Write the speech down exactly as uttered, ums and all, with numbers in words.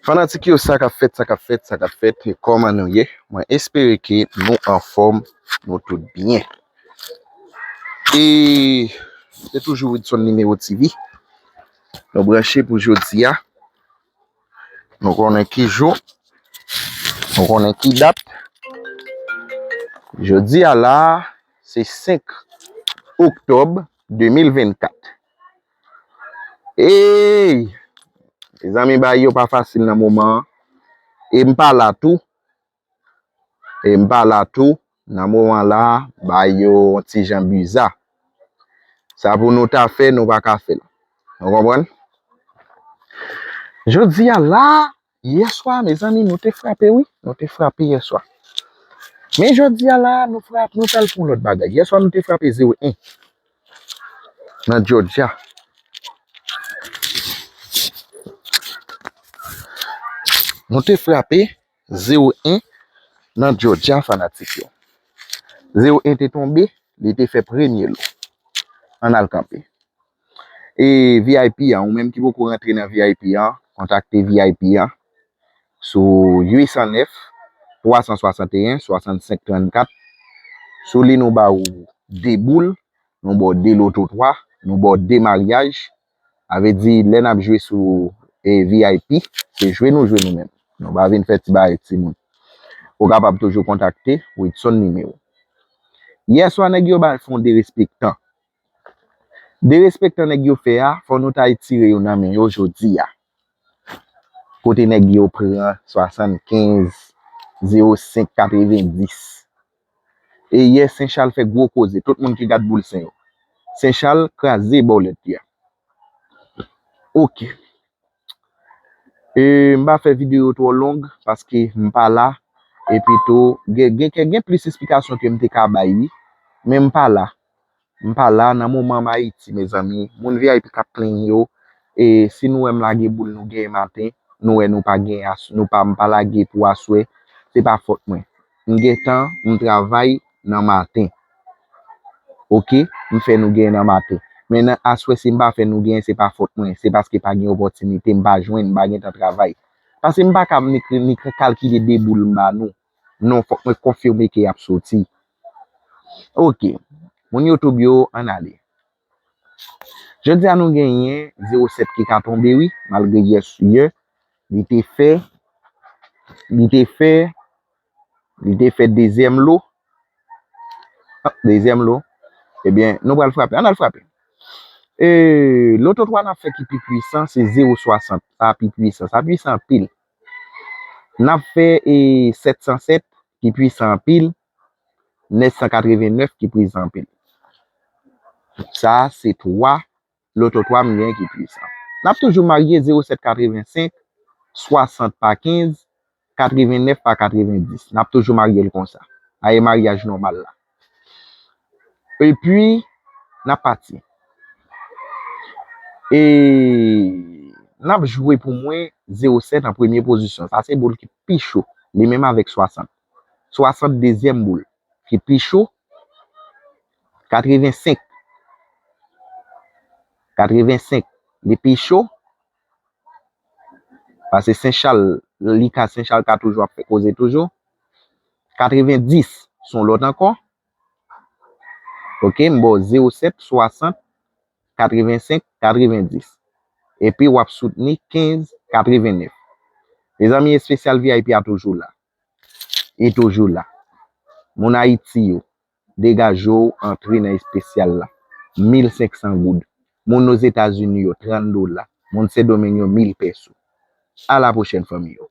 Fanatik yo, sa k ap fèt, sa k ap fèt, sa k ap fèt, e kòman nou ye? Mwen espere ke nou anfòm, nou tout byen. E se toujou Widson Nimewo T V. Nou branche pou jodi a. Nou konnen ki jou, nou konnen ki dat. Jodi a la, se senk oktòb de mil vennkat. Ey! Mezanmi, bagay yo pa fasil nan moman an. E m pa la tou. E m pa la tou. Nan moman la, bagay yo yon ti jan biza. Sa pou nou ta fè, nou pa ka fè l. Nou konprann? Jodi a la, yè swa, mezanmi, nou te frape, wi. Nou te frape yè swa. Men jodi a la, nou frape, nou pral fè yon lòt bagay. Yè swa, nou te frape zewo en nan Georgia. Nou te frape zewo en nan Georgia, fanatik yo. Zewo en te tonbe, li te fè premye lo. Ann al kanpe. E V I P an, ou menm ki poko rantre nan V I P an, kontakte V I P an sou uit san nèf, twa san swasanteyen, swasannsenk trannkat. Sou li, nou ba ou de boul, nou ba w de loto twa, nou ba w de maryaj. Sa vle di, lè n ap jwe sou, e, V I P, se jwe nou jwe nou menm. Nou pa vin fè ti bagay timoun. Ou kapab toujou kontakte Widson Nimewo. Yè swa, nèg yo bay fè yon derespektan. Derespektan nèg yo fè a, fò nou ta retire yo nan men yo jodi a. Kote nèg yo pran swasannkenz, zewo senk, katrevendis. E yè, Sen Chal fè gwo koze. Tout moun ki gad boul sen yo. Sen Chal kraze bòlèt li a. Oke. E, m pa fè videyo twò long paske m pa la. Epi tou, gen, gen, gen plis esplikasyon ke m te ka bay, wi. Men m pa la. M pa la nan moman m Ayiti, mezanmi. Moun V I P k ap plenyen yo. E si nou wè m lage boul nou genyen maten, nou wè nou pa genyen as-, nou pa, m pa lage pou aswè, se pa fòt mwen. M gen tan, m travay nan maten. Oke, m fè nou genyen nan maten. Men nan aswè, si m pa fè nou genyen, se pa fòt mwen. Se paske pa gen opòtinite, m pa jwenn, m pa gen tan travay. Paske m pa ka ni, ni kalkile de boul m ba nou. Non, fòk mwen konfime ke y ap soti. Oke, moun YouTube yo, ann ale. Jodi a nou genyen zewo sèt ki ka tonbe, wi, malgre yè, yè, li te fè, li te fè, li te fè dezyèm lo. Ah, dezyèm lo. Ebyen, nou pral frape. Ann al frape. E, loto twa n ap fè ki pi pwisan, se zewo swasant. Sa pi pwisan. Sa pwisan anpil. N ap fè, e, sèt san sèt, ki pwisan anpil. Nèf san katrevennèf, ki pwisan anpil. Sa a, se twa loto twa m gen ki pwisan. N ap toujou marye zewo sèt katrevensenk, swasant pa kenz, katrevennèf pa katrevendis. N ap toujou marye l konsa. Aye maryaj nòmal la. Epi, n ap pati. E n ap jwe pou mwen zewo sèt an premye pozisyon. Sa se boul ki pi cho. Li menm avèk swasant. Swasant dezyèm boul ki pi cho. Katrevensenk. Katrevensenk, li pi cho. Paske Sen Chal, li ka, Sen Chal ka toujou ap fè koze toujou. Katrevendis, se yon lòt ankò. Oke, m ba w zewo sèt, swasant, katrevensenk, katrevendis. Epi w ap soutni kenz, katrevennèf. Mezanmi, espesyal V I P a toujou la. Li toujou la. Moun Ayiti yo, degaje w, antre nan espesyal la. Mil senk san goud. Moun Ozetazini yo, trant dola. Moun Sendomeng yo, mil pèso. A la pwochèn, fanmi yo.